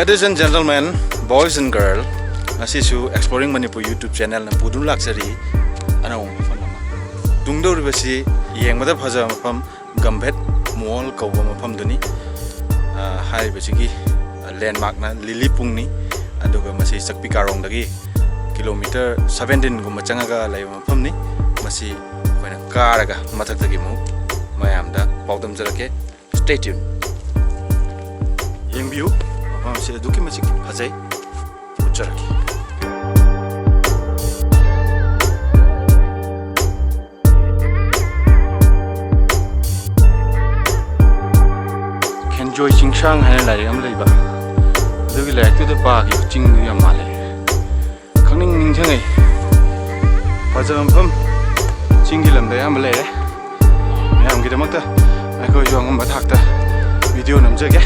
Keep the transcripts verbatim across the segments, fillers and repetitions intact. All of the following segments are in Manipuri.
Ladies and gentlemen, boys and girl, ꯉꯁꯤꯁꯨ Exploring Manipur YouTube channelꯅ ꯄꯨꯗꯨꯅ ꯂꯥꯛꯆꯔꯤ ꯑꯅꯧꯕ ꯃꯐꯝ ꯑꯃ꯫ ꯇꯨꯡꯗꯧꯔꯤꯕꯁꯤ ꯌꯦꯡꯕꯗ ꯐꯖꯕ ꯃꯐꯝ ꯒꯝꯚꯦꯠ ꯃꯣꯜ ꯀꯧꯕ ꯃꯐꯝꯗꯨꯅꯤ꯫ ꯑ, ꯍꯥꯏꯔꯤꯕꯁꯤꯒꯤ landmarkꯅ ꯂꯤꯂꯤ ꯄꯨꯡꯅꯤ, ꯑꯗꯨꯒ ꯃꯁꯤ ꯆꯛꯄꯤ ꯀꯥꯔꯣꯡꯗꯒꯤ kilometre seventeenꯒꯨꯝꯕ ꯆꯪꯉꯒ ꯂꯩꯕ ꯃꯐꯝꯅꯤ꯫ ꯃꯁꯤ ꯑꯩꯈꯣꯏꯅ ꯀꯥꯔꯒ ꯃꯊꯛꯇꯒꯤ ꯑꯃꯨꯛ ꯃꯌꯥꯝꯗ ꯄꯥꯎꯗꯝꯖꯔꯛꯀꯦ꯫ Stay tuned. ꯌꯦꯡꯕꯤꯌꯨ, ꯃꯐꯝꯁꯤ ꯑꯗꯨꯛꯀꯤ ꯃꯇꯤꯛ ꯐꯖꯩ꯫ ꯎꯠꯆꯔꯛꯀꯦ꯫ ꯈꯦꯟꯖꯣꯏ ꯆꯤꯡꯁꯥꯡ ꯍꯥꯏꯅ ꯂꯥꯏꯔꯤꯛ ꯑꯃ ꯂꯩꯕ, ꯑꯗꯨꯒꯤ ꯂꯥꯏꯔꯤꯛꯇꯨꯗ ꯄꯥꯈꯤꯕ ꯆꯤꯡꯗꯨ ꯌꯥꯝ ꯃꯥꯜꯂꯦ꯫ ꯈꯪꯅꯤꯡ ꯅꯤꯡꯁꯤꯡꯉꯩ꯫ ꯐꯖꯕ ꯃꯐꯝ ꯆꯤꯡꯒꯤ ꯂꯝꯗ ꯑꯌꯥꯝꯕ ꯂꯩꯔꯦ꯫ ꯃꯌꯥꯝꯒꯤꯗꯃꯛꯇ ꯑꯩꯈꯣꯏꯁꯨ ꯑꯉꯝꯕ ꯊꯥꯛꯇ video ꯅꯝꯖꯒꯦ꯫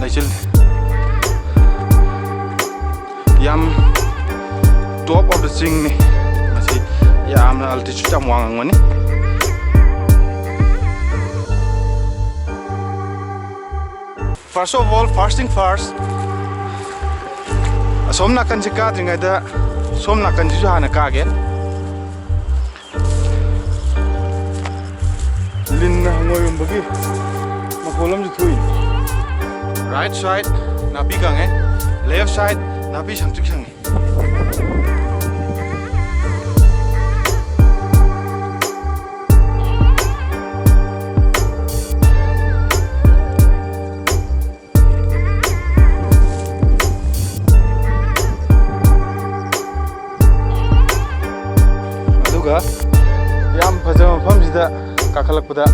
ꯂꯩꯆꯤꯜ ꯌꯥꯝ top of the ꯆꯤꯡꯅꯤ꯫ ꯃꯁꯤ ꯌꯥꯝꯅ altitude ꯌꯥꯝ ꯋꯥꯡꯉꯝꯒꯅꯤ꯫ First of all, first thing first, ꯑꯁꯣꯝ ꯅꯥꯀꯟꯁꯤ ꯀꯥꯗ꯭ꯔꯤꯉꯩꯗ ꯁꯣꯝ ꯅꯥꯀꯟꯁꯤꯁꯨ ꯍꯥꯟꯅ ꯀꯥꯒꯦ꯫ ꯂꯤꯟꯅ ꯍꯪꯉꯣꯏ ꯍꯨꯝꯕꯒꯤ ꯃꯈꯣꯜ ꯑꯃꯁꯨ ꯊꯣꯛꯏ꯫ Right side ꯅꯥꯄꯤ ꯀꯪꯉꯦ, left side ꯅꯥꯄꯤ ꯁꯪꯇ꯭ꯔꯤꯛ ꯁꯪꯉꯦ꯫ ꯑꯗꯨꯒ ꯌꯥꯝ ꯐꯖꯕ ꯃꯐꯝꯁꯤꯗ ꯀꯥꯈꯠꯂꯛꯄꯗ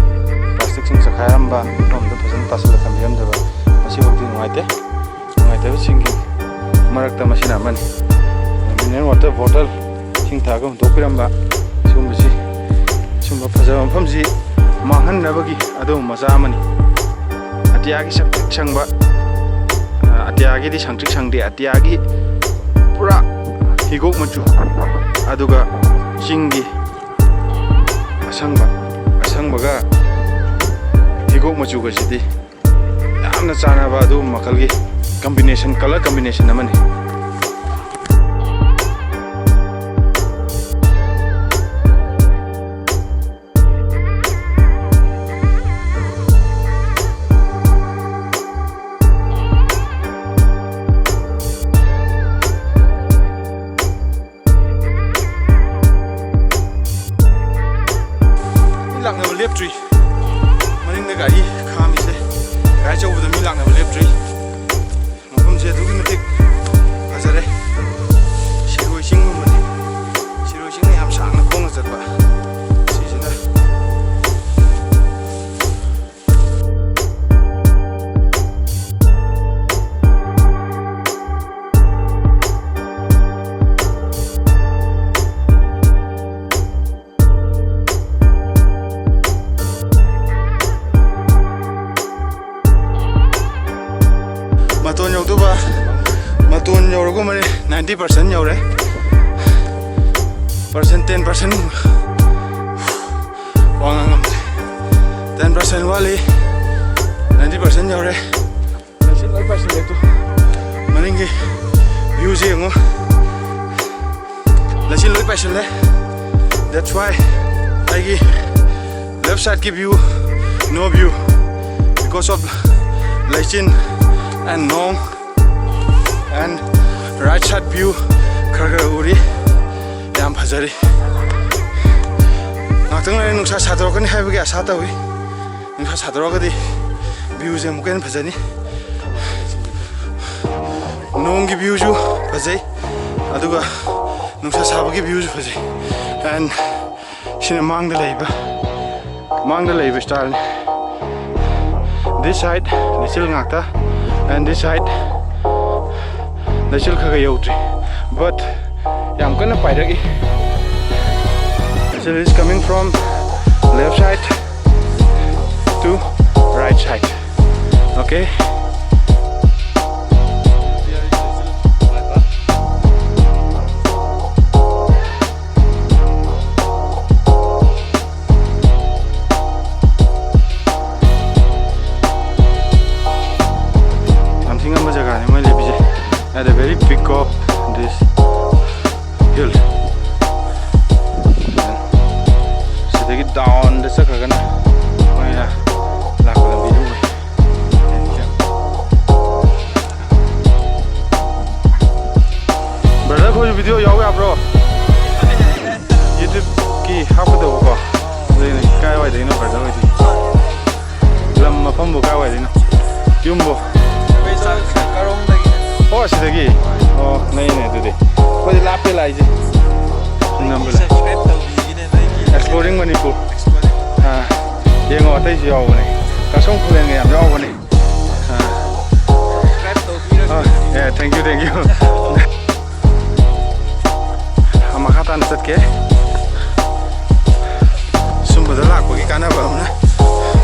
plasticꯁꯤꯡ ꯆꯈꯥꯏꯔꯝꯕ, ꯃꯐꯝꯗ ꯐꯖꯅ ꯇꯥꯁꯤꯜꯂ ꯊꯝꯕꯤꯔꯝꯗꯕ, ꯃꯁꯤꯐꯥꯎꯗꯤ ꯅꯨꯡꯉꯥꯏꯇꯦ꯫ ꯅꯨꯡꯉꯥꯏꯇꯕꯁꯤꯡꯒꯤ ꯃꯔꯛꯇ ꯃꯁꯤꯅ ꯑꯃꯅꯤ꯫ Mineral water bottle, ꯏꯁꯤꯡ ꯊꯛꯑꯒ ꯍꯨꯟꯗꯣꯛꯄꯤꯔꯝꯕ, ꯁꯤꯒꯨꯝꯕꯁꯤ, ꯁꯤꯒꯨꯝꯕ ꯐꯖꯕ ꯃꯐꯝꯁꯤ ꯃꯥꯡꯍꯟꯅꯕꯒꯤ ꯑꯗꯨꯒꯨꯝꯕ ꯃꯆꯥ ꯑꯃꯅꯤ꯫ ꯑꯇꯤꯌꯥꯒꯤ ꯁꯪꯇ꯭ꯔꯤꯛ ꯁꯪꯕ, ꯑ, ꯑꯇꯤꯌꯥꯒꯤꯗꯤ ꯁꯪꯇ꯭ꯔꯤꯛ ꯁꯪꯗꯦ, ꯑꯇꯤꯌꯥꯒꯤ ꯄꯨꯔꯥ ꯍꯤꯒꯣꯛ ꯃꯆꯨ, ꯑꯗꯨꯒ ꯆꯤꯡꯒꯤ ꯑꯁꯪꯕ, ꯑꯁꯪꯕꯒ ꯍꯤꯒꯣꯛ ꯃꯆꯨꯒꯁꯤꯗꯤ ꯆꯥꯟꯅꯕ ꯑꯗꯨꯒꯨꯝꯕ ꯃꯈꯜꯒꯤ combination, colour combination ꯑꯃꯅꯤ꯫ ꯃꯤ ꯂꯥꯛꯅꯕ ꯂꯦꯞꯇ꯭ꯔꯤ꯫ ꯃꯅꯤꯡꯗ ꯒꯥꯔꯤ ꯈꯥꯝꯃꯤꯁꯦ꯫ ꯒꯥꯔꯤ ꯑꯆꯧꯕꯗ ꯃꯤ ꯂꯥꯛꯅꯕ ꯂꯦꯞꯇ꯭ꯔꯤ꯫ ꯃꯐꯝꯁꯦ ꯑꯗꯨꯛꯀꯤ ꯃꯇꯤꯛ ꯐꯖꯔꯦ꯫ ꯁꯤꯔꯣꯏ ꯆꯤꯡꯒꯨꯝꯕꯅꯤ꯫ ꯁꯤꯔꯣꯏ ꯆꯤꯡꯅ ꯌꯥꯝ ꯁꯥꯡꯅ ꯈꯣꯡꯅ ꯆꯠꯄ꯫ ꯁꯤꯁꯤꯅ ꯃꯇꯣꯟ ꯌꯧꯗꯧꯕ, ꯃꯇꯣꯟ ꯌꯧꯔꯒꯨꯝꯕꯅꯤ, ninety percent ꯌꯧꯔꯦ꯫ Percent, ten percent ꯋꯥ ꯉꯥꯡ ꯉꯝꯗ꯭ꯔꯦ꯫ Ten percent ꯋꯥꯠꯂꯤ, ninety percent ꯌꯧꯔꯦ꯫ ꯂꯩꯆꯤꯜ ꯂꯣꯏ ꯄꯥꯏꯁꯤꯜꯂꯦ ꯇꯨ꯫ ꯃꯅꯤꯡꯒꯤ viewꯁꯦ ꯌꯦꯡꯉꯣ꯫ ꯂꯩꯆꯤꯜ ꯂꯣꯏ ꯄꯥꯏꯁꯤꯜꯂꯦ꯫ That's why ꯑꯩꯒꯤ left sideꯀꯤ view, no view, because of ꯂꯩꯆꯤꯟ and ꯅꯣꯡ꯫ And right side view ꯈꯔ ꯈꯔ ꯎꯔꯤ꯫ ꯌꯥꯝ ꯐꯖꯔꯤ꯫ ꯉꯥꯛꯇꯪ ꯂꯩꯔ ꯅꯨꯡꯁꯥ ꯁꯥꯗꯣꯔꯛꯀꯅꯤ ꯍꯥꯏꯕꯒꯤ ꯑꯁꯥ ꯇꯧꯏ꯫ ꯅꯨꯡꯁꯥ ꯁꯥꯗꯣꯔꯛꯑꯒꯗꯤ viewꯁꯦ ꯑꯃꯨꯛꯀ ꯍꯦꯟꯅ ꯐꯖꯅꯤ꯫ ꯅꯣꯡꯒꯤ viewꯁꯨ ꯐꯖꯩ, ꯑꯗꯨꯒ ꯅꯨꯡꯁꯥ ꯁꯥꯕꯒꯤ viewꯁꯨ ꯐꯖꯩ꯫ And ꯁꯤꯅ ꯃꯥꯡꯗ ꯂꯩꯕ, ꯃꯥꯡꯗ ꯂꯩꯕ styleꯅꯤ꯫ This side ꯂꯩꯆꯤꯜ ꯉꯥꯛꯇ, and this side ꯂꯩꯆꯤꯜ ꯈꯔ ꯈꯔ ꯌꯧꯗ꯭ꯔꯤ, but ꯌꯥꯝ ꯀꯟꯅ ꯄꯥꯏꯔꯛꯏ꯫ Lechil is coming from left side to right side. Okay. ꯃꯣꯏ ꯂꯩꯕꯤꯁꯦ at the very peak of this hill. ꯁꯤꯗꯒꯤ downꯗ ꯆꯠꯈ꯭ꯔꯒꯅ ꯑꯩꯈꯣꯏꯅ ꯂꯥꯛꯄ ꯂꯝꯕꯤꯗꯨ ꯑꯣꯏ꯫ Brother, ꯑꯩꯈꯣꯏꯁꯨ video ꯌꯥꯎ ꯌꯥꯕ꯭ꯔꯣ? YouTubeꯀꯤ ꯍꯥꯞꯀꯗꯧꯕꯀꯣ꯫ ꯑꯗꯨꯏꯅꯦ꯫ ꯀꯥꯏꯋꯥꯏꯗꯒꯤꯅꯣ brother ꯍꯣꯏꯗꯤ? ꯂꯝ ꯃꯐꯝꯕꯨ ꯀꯥꯏꯋꯥꯏꯗꯩꯅꯣ? ꯌꯨꯝꯕꯨ? ꯑꯣ, ꯑꯁꯤꯗꯒꯤ? ꯑꯣ, ꯅꯛꯏꯅꯦ ꯑꯗꯨꯗꯤ꯫ ꯑꯩꯈꯣꯏꯗꯤ ꯂꯥꯞꯄꯦ ꯂꯥꯛꯏꯁꯦ꯫ ꯅꯝꯕ ꯂꯥꯛ-, Exploring Manipur꯫ ꯑꯥ, ꯌꯦꯡꯉꯣ, ꯑꯇꯩꯁꯨ ꯌꯥꯎꯕꯅꯦ꯫ ꯀꯁꯣꯝ ꯈꯨꯂꯦꯟꯒ ꯌꯥꯝ ꯌꯥꯎꯕꯅꯦ꯫ ꯑꯥ꯫ ꯑꯥ, ꯑꯦ, thank you, thank you꯫ ꯃꯈꯥ ꯇꯥꯅ ꯆꯠꯀꯦ꯫ ꯁꯨꯝꯕꯗ ꯂꯥꯛꯄꯒꯤ ꯀꯥꯟꯅꯕ ꯑꯃꯅ,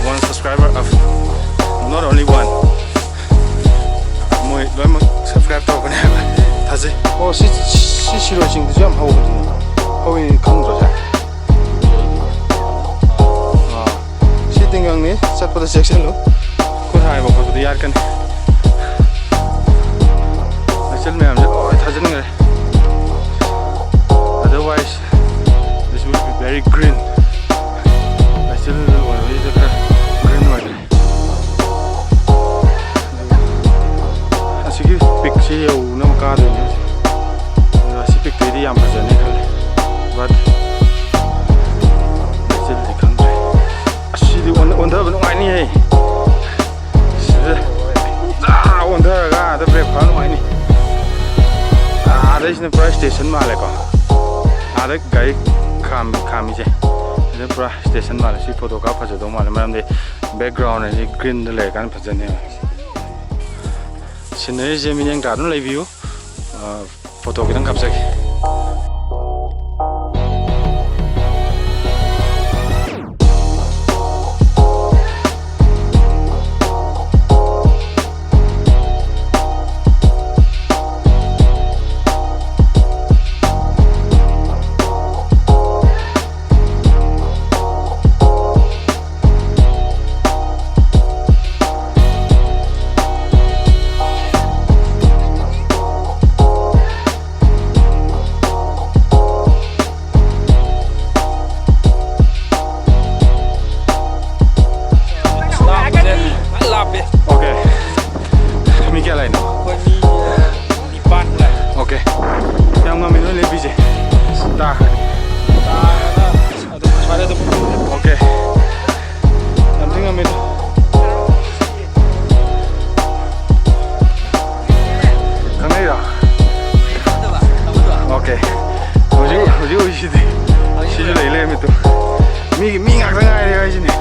one subscriber of, not only one, ꯃꯣꯏ ꯂꯣꯏꯅꯃꯛ subscribe ꯇꯧꯔꯛꯀꯅꯤ ꯍꯥꯏꯕ ꯊꯥꯖꯩ꯫ ꯑꯣ, ꯁꯤ, ꯁꯤ ꯁꯤꯔꯣꯏ ꯆꯤꯡꯗꯁꯨ ꯌꯥꯝ ꯍꯧꯕꯅꯤ, ꯍꯧꯋꯤ ꯈꯪꯗ꯭ꯔꯣ ꯁꯦ? ꯑꯥ, ꯁꯤ ꯇꯤꯡꯒꯪꯅꯤ, ꯆꯠꯄꯗ ꯆꯦꯛꯁꯤꯜꯂꯨ꯫ ꯈꯨꯠ ꯍꯥꯏꯕ ꯈꯣꯠꯄꯗ ꯌꯥꯠꯀꯅꯤ꯫ ꯂꯩꯆꯤꯜ ꯃꯌꯥꯝꯁꯦ ꯂꯣꯏ ꯊꯥꯖꯤꯟꯈ꯭ꯔꯦ꯫ Otherwise, this will be very green. ꯂꯩꯆꯤꯜ ꯑꯣꯏꯕꯁꯤꯗ ꯈꯔ green ꯑꯣꯏꯈ꯭ꯔꯦ꯫ ꯑꯁꯤꯒꯤ peakꯁꯤ ꯌꯧꯅꯕ ꯀꯥꯗꯣꯏꯅꯦ ꯍꯧꯖꯤꯛ꯫ ꯑꯗꯣ ꯑꯁꯤ peakꯇꯩꯗꯤ ꯌꯥꯝ ꯐꯖꯅꯤ ꯈꯜꯂꯦ, but ꯂꯩꯆꯤꯜꯗꯤ ꯈꯪꯗ꯭ꯔꯦ꯫ ꯑꯁꯤꯗꯤ ꯑꯣꯟ-, ꯑꯣꯟꯊꯕ ꯅꯨꯡꯉꯥꯏꯅꯤꯍꯦ꯫ ꯁꯤꯗ ꯖꯥ ꯑꯣꯟꯊꯔꯒ ꯑꯥꯗ break ꯐꯥꯕ ꯅꯨꯡꯉꯥꯏꯅꯤ꯫ ꯑꯥꯗꯩꯁꯤꯅ ꯄꯨꯔꯥ station ꯃꯥꯜꯂꯦꯀꯣ꯫ ꯑꯥꯗ ꯒꯥꯔꯤ ꯈꯥꯝ-, ꯈꯥꯝꯃꯤꯁꯦ꯫ ꯁꯤꯗ ꯄꯨꯔꯥ station ꯃꯥꯜꯂꯦ꯫ ꯁꯤ photo ꯀꯥꯞ ꯐꯖꯗꯧ ꯃꯥꯜꯂꯦ, ꯃꯔꯝꯗꯤ background ꯑꯁꯤ greenꯗ ꯂꯩꯔꯀꯥꯟꯗ ꯐꯖꯅꯦꯕ꯫ Sceneryꯁꯦ ꯃꯤꯠꯌꯦꯡ ꯇꯥꯗꯨꯅ ꯂꯩꯕꯤꯌꯨ꯫ ꯑ, photo ꯈꯤꯇꯪ ꯀꯥꯞꯆꯒꯦ꯫ ꯁꯤꯗꯤ, ꯁꯤꯁꯨ ꯂꯩ ꯂꯩꯔꯝꯃꯦ ꯇꯨ꯫ ꯃꯤꯒꯤ ꯃꯤ ꯉꯥꯛꯇ ꯉꯥꯏꯔꯦ ꯍꯥꯏꯁꯤꯅꯦ꯫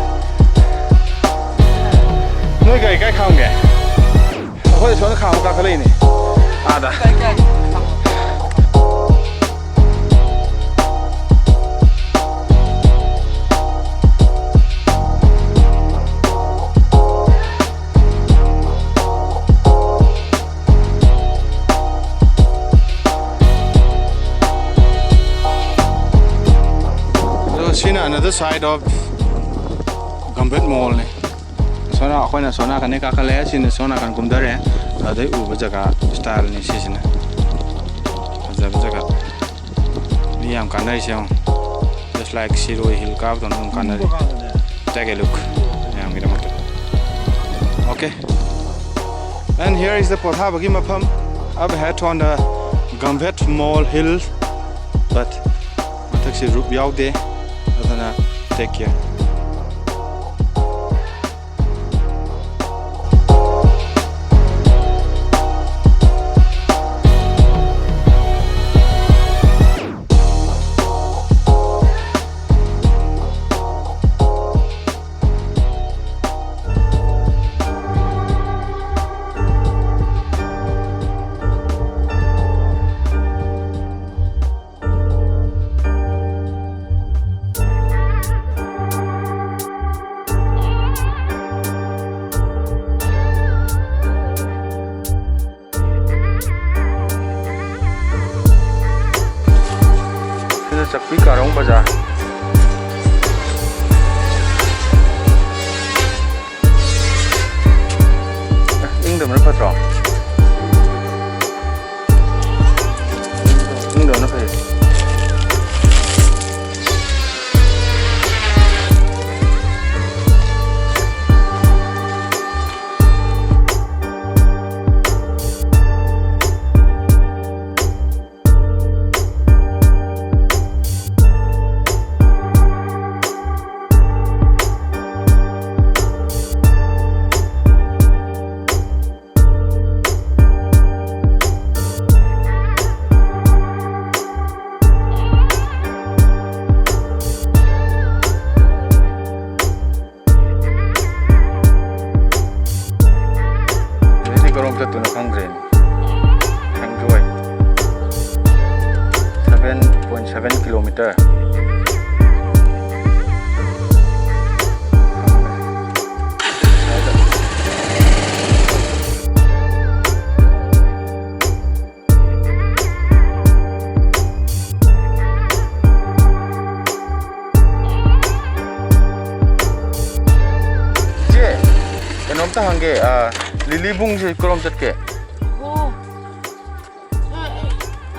ꯅꯣꯏ ꯒꯥꯔꯤ ꯀꯥꯏ ꯈꯥꯝꯒꯦ? ꯑꯩꯈꯣꯏ ꯁꯣꯝꯗ ꯈꯥꯝꯃ ꯀꯥꯈꯠꯂꯛꯏꯅꯦ꯫ ꯑꯥꯗ꯫ ꯑꯗꯣ ꯁꯤꯅ another side of Gambhet Mall ꯅꯦ꯫ ꯁꯣꯝꯅ ꯑꯩꯈꯣꯏꯅ ꯁꯣꯝ ꯅꯥꯀꯟꯗꯩ ꯀꯥꯈꯠꯂꯦ, ꯁꯤꯅ ꯁꯣꯝ ꯅꯥꯀꯟ ꯀꯨꯝꯊꯔꯦ꯫ ꯑꯗꯩ ꯎꯕ ꯖꯒꯥ style ꯅꯤ ꯁꯤꯁꯤꯅ꯫ ꯐꯖꯕ ꯖꯒꯥ꯫ ꯃꯤ ꯌꯥꯝ ꯀꯥꯟꯅꯔꯤꯁꯦ ꯌꯦꯡꯉꯣ꯫ Just like ꯁꯤꯔꯣꯏ hill ꯀꯥꯕꯗꯧꯅ ꯑꯗꯨꯝ ꯀꯥꯟꯅꯔꯤ꯫ Take a look꯫ ꯃꯌꯥꯝꯒꯤꯗꯃꯛꯇ꯫ Okay꯫ And here is the ꯄꯣꯊꯥꯕꯒꯤ ꯃꯐꯝ꯫ I've had on the Gambhet Mall Hill, but ꯃꯊꯛꯁꯤ roof ꯌꯥꯎꯗꯦ꯫ ꯑꯗꯨꯅ take care꯫ ꯁꯤꯅ ꯆꯥꯛꯄꯤ ꯀꯥꯔꯣꯡ ꯕꯖꯥꯔ꯫ ꯑꯦ, ꯏꯪꯗꯕꯅ ꯐꯠꯇ꯭ꯔꯣ? ꯏꯪꯗꯕꯅ ꯐꯩ꯫ Seven kilometre. ꯏꯆꯦ, ꯀꯩꯅꯣꯝꯇ ꯍꯪꯒꯦ, ꯑ, ꯂꯤꯂꯤꯕꯨꯡꯁꯦ ꯀꯔꯣꯝ ꯆꯠꯀꯦ? ꯑꯣ, ꯑ,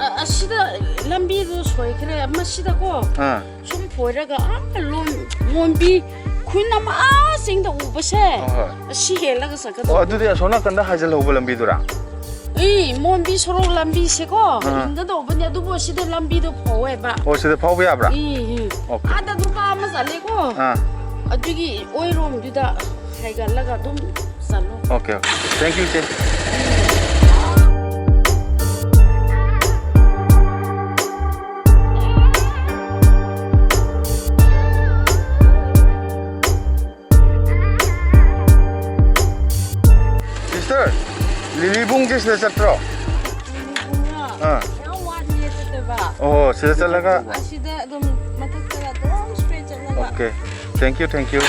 ꯑ, ꯑꯁꯤꯗ ꯂꯝꯕꯤꯗꯣ ꯁꯣꯏꯈ꯭ꯔꯦ꯫ ꯃꯁꯤꯗꯀꯣ, ꯑꯥ꯫ ꯁꯨꯝ ꯐꯣꯏꯔꯒ, ꯑꯥ, ꯂꯣꯝ-, ꯂꯣꯝꯕꯤ ꯈꯨꯟ ꯑꯃ, ꯑꯥ, ꯆꯤꯡꯗ ꯎꯕꯁꯦ, ꯍꯣꯏ, ꯍꯣꯏ꯫ ꯑꯁꯤ ꯍꯦꯜꯂꯒ ꯑꯣ, ꯆꯠꯀꯗꯧꯕ꯫ ꯑꯗꯨꯗꯤ ꯑꯁꯣꯝ ꯅꯥꯀꯟꯗ ꯍꯥꯏꯖꯤꯜꯍꯧꯕ ꯂꯝꯕꯤꯗꯨꯔꯥ? ꯏ, ꯃꯣꯟꯕꯤ ꯁꯣꯔꯣꯛ ꯂꯝꯕꯤꯁꯦꯀꯣ, ꯑꯥ꯫ ꯍꯤꯡꯒꯗꯧꯕꯅꯦ, ꯑꯗꯨꯕꯨ ꯑꯁꯤꯗ ꯂꯝꯕꯤꯗꯣ ꯐꯧꯋꯦꯕ꯫ ꯑꯣ, ꯁꯤꯗ ꯐꯥꯎꯕ ꯌꯥꯕ꯭ꯔꯥ? E, E. ꯑꯣꯀꯦ꯫ ꯑꯥꯗ ꯅꯨꯄꯥ ꯑꯃ ꯆꯠꯂꯦꯀꯣ, ꯑꯥ꯫ ꯑꯗꯨꯒꯤ ꯑꯣꯏꯔꯣꯝꯗꯨꯗ ꯍꯥꯏꯒꯠꯂꯒ ꯑꯗꯨꯝ ꯆꯠꯂꯣ꯫ Okay, okay. Thank you, ꯏꯆꯦ꯫ Sister, ꯂꯤꯂꯤꯕꯨꯡꯁꯦ ꯁꯤꯗ ꯆꯠꯇ꯭ꯔꯣ? ꯂꯤꯂꯤꯕꯨꯡꯔꯣ? ꯑꯥ꯫ ꯌꯥꯝ ꯋꯥꯠꯂꯤꯌꯦ ꯆꯠꯇꯣꯏꯕ꯫ ꯑꯣ, ꯁꯤꯗ ꯆꯠꯂꯒ? ꯑꯁꯤꯗ ꯑꯗꯨꯝ ꯃꯊꯛꯇ ꯑꯗꯨꯝ straight ꯆꯠꯂꯒ꯫ Okay. Thank you, thank you.